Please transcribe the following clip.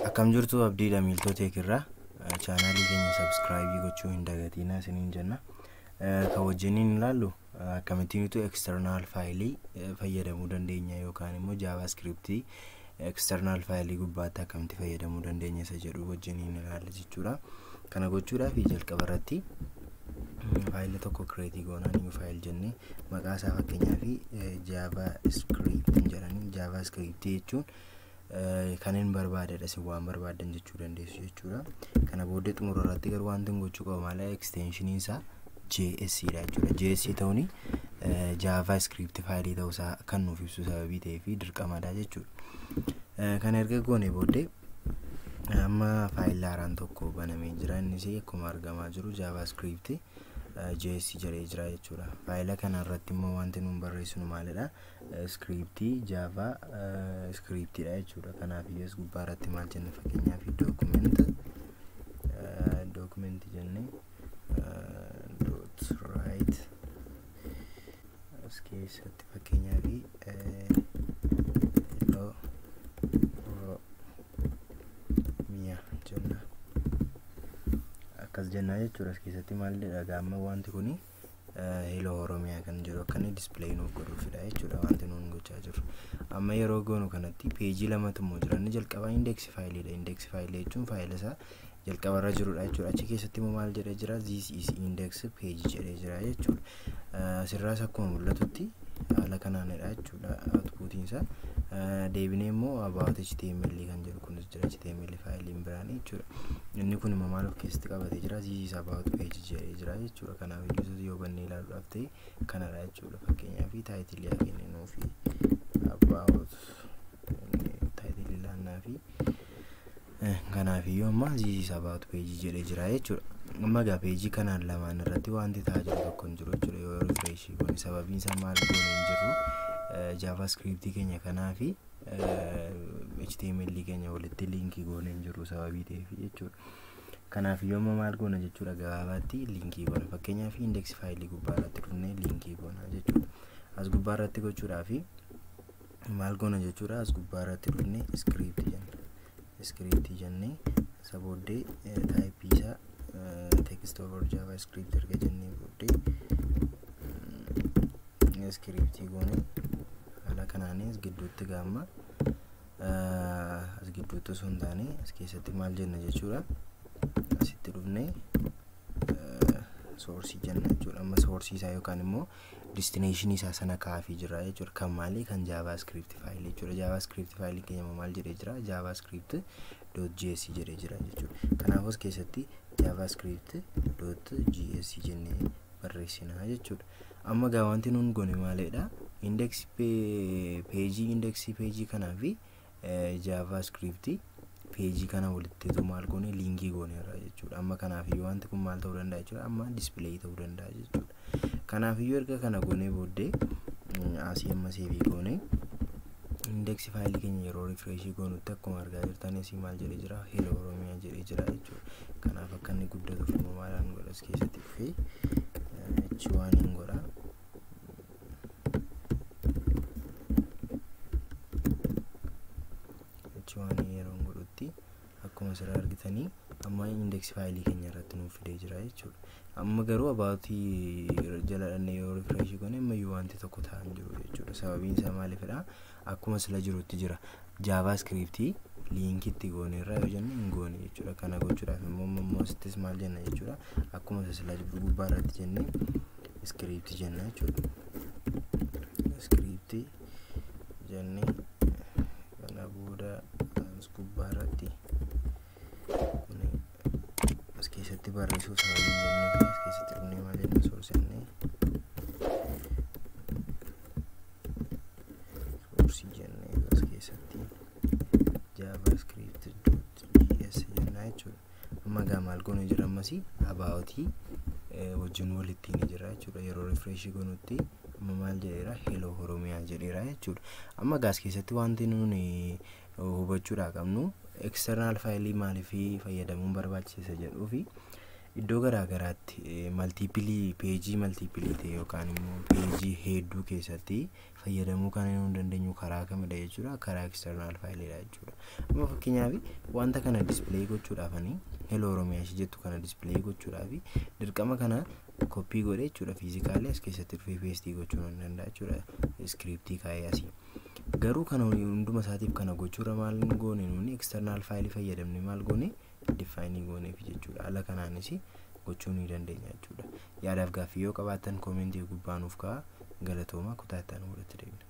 Akkam jirtu abdiidha miiltota irraa chaanaalii keenya subscribe gochuu hin dagatinaa isiniin jenna. Kan wajjiniin ilaallu akkamittiin external faayilii fayyadamuu dandeenya yookaan immoo JavaScript external faayilii gubbaatti akkamitti fayyadamuu dandeenya isa jedhu wajjiniin ilaalla jechuudha. Kana gochuudhaaf jalqaba irratti faayila tokko create goonaa new file jennee maqaa isaa fakkeenyaaf JavaScript jedhanii JavaScript jechuun kan hin barbaadedha isin waan barbaaddan jechuu dandeessu jechuudha. Kana booddee xumura irratti garuu wanti hin gochuu qabu malee extensioniin isaa JS dha jechuudha. JS ta'uun JavaScript faayilii ta'uusaa kan nuuf ibsu sababii ta'ee fi dirqamadha jechuudha. Kana erga goone booddee amma faayilli haaraan tokko banamee jira. Innis akkuma argamaa jiru JavaScript JS jedhee jira jechuudha. Faayila kana irratti immoo wanti nuun barreessinu maalidha? Scriptii Java scriptiidha jechuudha. Kanaaf iyyuu gubbaa irratti maal jenna fakkeenyaaf document jennee dot write as keessatti fakkeenyaaf hello Oromia jenna. Akkas jennaa jechuudha. As keessatti maal jedha amma wanti kuni hello Oromia kan jedhu akka inni display nuuf godhuufidha jechuudha wanti nuun gochaa jirru. Amma yeroo goonu kanatti peejii lamatu immoo jira. Inni jalqabaa index faayiliidha. Index faayilii jechuun faayila isaa jalqabarra jirudha jechuudha. Achi keessatti immoo maal jedhee jira? This is index page jedhee jira jechuudha. Asirraas akkuma mul'atutti haala kanaanidha jechuudha outputiin isaa. Deebinee immoo about HTML kan jedhu kunis jira HTML faayiliin biraan jechuudha. Inni kun immoo maal of keessatti qabatee jira? This is about page jedhee jira jechuudha. Kanaaf iyyuu yoo bannee ilaaluudhaaf ta'e kanadha jechuudha. Fakkeenyaaf taayitilii haa kenninuu fi about taayitilii laannaa fi kanaaf iyyuu amma this is about page jedhee jira jechuudha. Amma egaa peejii kanaan lamaan irratti wanti ta'aa jiru tokko hin jiru jechuudha yoo refresh goone sababiin isaa maal goone hin jiru JavaScript keenya kanaa fi HTML keenya walitti liinkii goone hin jiru sababii ta'eef jechuudha. Kanaaf iyyuu amma maal goona jechuudha gabaabaatti liinkii goona fakkeenyaaf index faayilii gubbaa irratti dhufnee liinkii goona jechuudha. As gubbaa irratti gochuudhaaf maal goona jechuudha as gubbaa irratti dhufnee script jenna. Script jennee isa booddee taayippii isaa text over JavaScript erga jennee booddee script goone haala kanaanis gidduutti gaamma as gidduutti osoo hin taane as keessatti maal jenna jechuudha. Asitti dhufnee soorsii jenna jechuudha. Amma soorsii isaa yookaan immoo destination isaa sana kaafii jira jechuudha. Kan maalii kan JavaScript faayilii jechuudha. JavaScript faayilii keenya maal jedhee jira? JavaScript.js jedhee jira jechuudha. Kanaaf as keessatti JavaScript.js jennee barreessina jechuudha. Amma egaa wanti nuun goone maalidha? Index peejii index peejii kanaa fi JavaScript peejii kana walitti maal goone liinkii gooneerra jechuudha. Amma kanaaf iyyuu wanti kun maal ta'uu danda'a jechuudha. Amma display ta'uu danda'a jechuudha. Kanaaf iyyuu erga kana goonee booddee asii amma seevii goone index faayilii keenya yeroo refresh goonutti akkuma argaa jirtan asii maal jedhee jira? Hello Oromia jedhee jira jechuudha. Kanaaf akka inni guddatuuf immoo maalaan godha as keessatti dhufee H1 hin godha. H1 yeroo godhutti akkuma asirraa argitanii amma index faayilii keenya irratti nuuf fidee jira jechuudha. Amma garuu abaatii jala dhannee yoo refresh goone ammayyuu wanti tokko ta'aa hin jiru jechuudha. Sababiin isaa maalifidha? Akkuma sila jirutti jira. JavaScript liinkitti gooneerra yoo jenne hin goone jechuudha. Kana gochuudhaaf immoo asittis maal jenna jechuudha. Akkuma isa sila gubbaa irratti jennee script jenna jechuudha. Script jennee kana booda as gubbaa irratti as keessatti barreessuu sababii jennee as keessatti dhufnee maal jenna source jennee source jennee as keessatti javascript.js jenna jechuudha. Amma egaa maal goone jira ammas about wajjin walitti ni jira jechuudha. Yeroo refresh goonutti amma maal jedheera? Hello Oromia jedheera jechuudha. Amma egaa as keessatti wanti nuuni hubachuudhaa qabnu external faayilii maaliif fayyadamuun barbaachisa jedhuu fi Iddoo garaa garaatti multiple page multiple ta'e yookaan immoo page hedduu keessatti fayyadamuu kan nu dandeenyu karaa kamidha jechuudha? Karaa external fileiidha jechuudha. Amma fakkeenyaaf wanta kana display gochuudhaafanii, "Hello Oromiyaa" ishee jettu kana display gochuudhaaf, dirqama kana copy godhee jechuudha, physically as keessatti dhufee paste gochuu nan danda'a jechuudha, script kaa'ee asii. Garuu kana hunduma isaatiif kana gochuurra maal goone nuuni? External file fayyadamne maal goone? Define gooneef jechuudha. Haala kanaanis gochuu ni dandeenya jechuudha. Yaadaaf gaaffii yoo qabaattan comment gubbaa nuuf ka'a. Galatooma, kutaa itti aanu walitti deebina.